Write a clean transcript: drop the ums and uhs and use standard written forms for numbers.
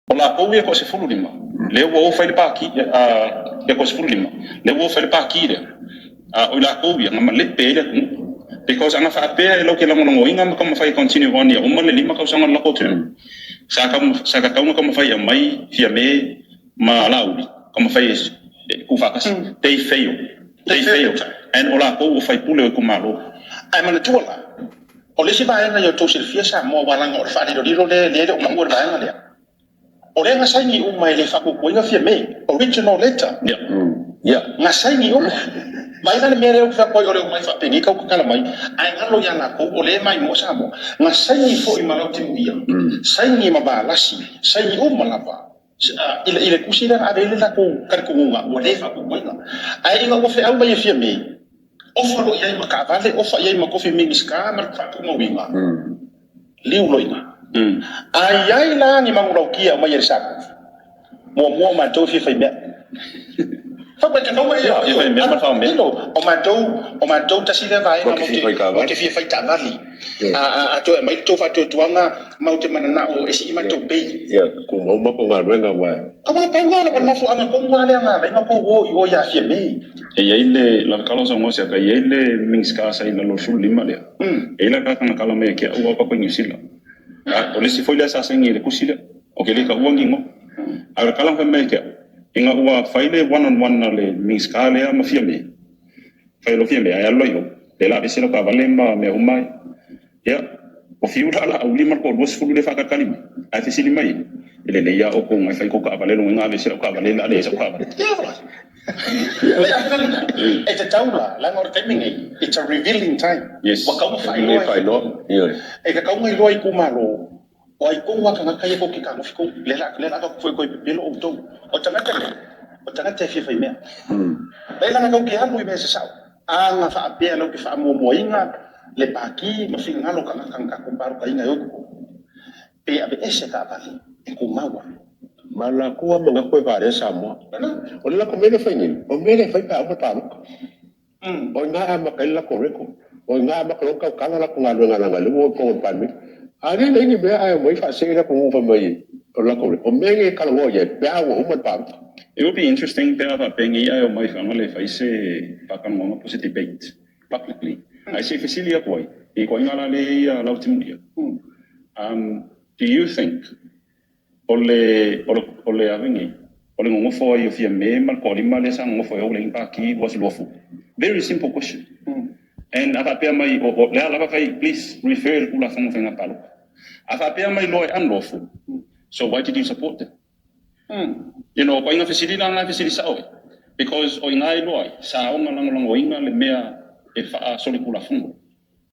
O lakou ia toa-15, lea ua o fai le pati, ia toa-15, lea ua o fai le pati lea, a o i latou ia na malepe ai le atunuu. Because ana faapea e latou te lagolagoina ma taumafai e continue on ia uma le 5 tausaga o le latou term, sa tatau ona taumafai e aumai Fiame ma Laauli, taumafai e tuufaatasi. They fail. They fail. And o latou o faipule o itumalo. Ae manatua la, o le isi vaega ia outou silafia Samoa ua laga o le faalilolilo lea lea le o maua le vaega lea. O lea na saini uma e le faapuapuaina Fiame, original letter. Na saini uma. Mai la le mea lea ou te fai atu ai o le omai faapenei tau tatala mai, ae galo ia latou o lea e maimoa Samoa. Na saini foi ma Lautimuia, saini ma Valasi, saini uma lava. I le tusi lea na ave ai le latou talitonuga ua le faapuapuaina. Ae ina ua feau mai e Fiame, ofa loa i ai ma taavale, ofa i ai ma tofi Minisita ma le faatumauina, liu loa i ina. A i ai la ni manulauti e aumai e le SACU, muamua o matou e fia faimea. Ia faimea ma le faamea. O matou tasi lea vaega matou te fia fai taavale. A toe aumai le tou faatuatuaga, matou te mananao e sii matou pay. Ia, tumau ma ko galuega ua. Aua pau lava o le mafuaaga tonu lava lea na ala ai ona tou o i o ia Fiame. E i ai le lavakala o saunoa siaka, e i ai le Minisita sa i lalo o le 15 lea. E i ai la tagata na tala mai e ke au au i Niu Sila. O le isi foi lea sa saini i le tusi lea. O ke le taua ni igoa. A o le tala na fai mai e ke au, ina ua fai le one on one a le Minisita lea ma Fiame, fai lo Fiame, ai alu la i o, le la vese lau taavale ma mea uma ai. Ia, o fiu la la au lima le 20 le whakakali mai. Ai fesili mai, e lelei a o kou ngai fai ko taavale lo ngā vese lau taavale la le sa taavale. E tatau la, leaga o le taimi nei, it's a revealing time. Ua kau Le faailoa. Faailoa. Ioe. E tatau ona iloa itumalo, o ai tonu a tagata ia tou te fetagofi tou. Le la avatu foi toe pepelo outou. O tagata nei, o tagata e fia faimea. Lai laga tou te alu i mea sasao. A na faapea lau te faamuamuaina le pati ma finagalo o tagata na tatou palotaina e o i totonu. Pe ave ese taavale e tumau ai. Ma la kua manatu e valea Samoa. O le lako mea le fai nei, o mea le fai pe a uma le palota. O i ngā amata ai le lako record. O i ngā amata loa tautala lako galuega laga le ua o totonu o le Palemene. A le leai ni mea ae omai faasee le atunuu fai mai o le lako record. O mea nei e talanoa i ai pe a ua uma le palota. It would be interesting pe a faapenei ae o mai faga le fai se faatalanoaga po se debate publicly. Ai se fesili atu ai, i koinga la le ia Lautimuia. Do you think o le ave nei, o le nonofo ai o Fiame ma le toalima lea sa nonofo ai o le pati was lawful? Very simple question. And a faapea mai, o lea lava fai, please refer le Tulafono Faiga Palota. A faapea mai loa e unlawful, so why did you support them? Koinga fesili la nga fesili sao e. Because o inga iloa ai, sa ona lagolagoina le mea e faasolitulafono.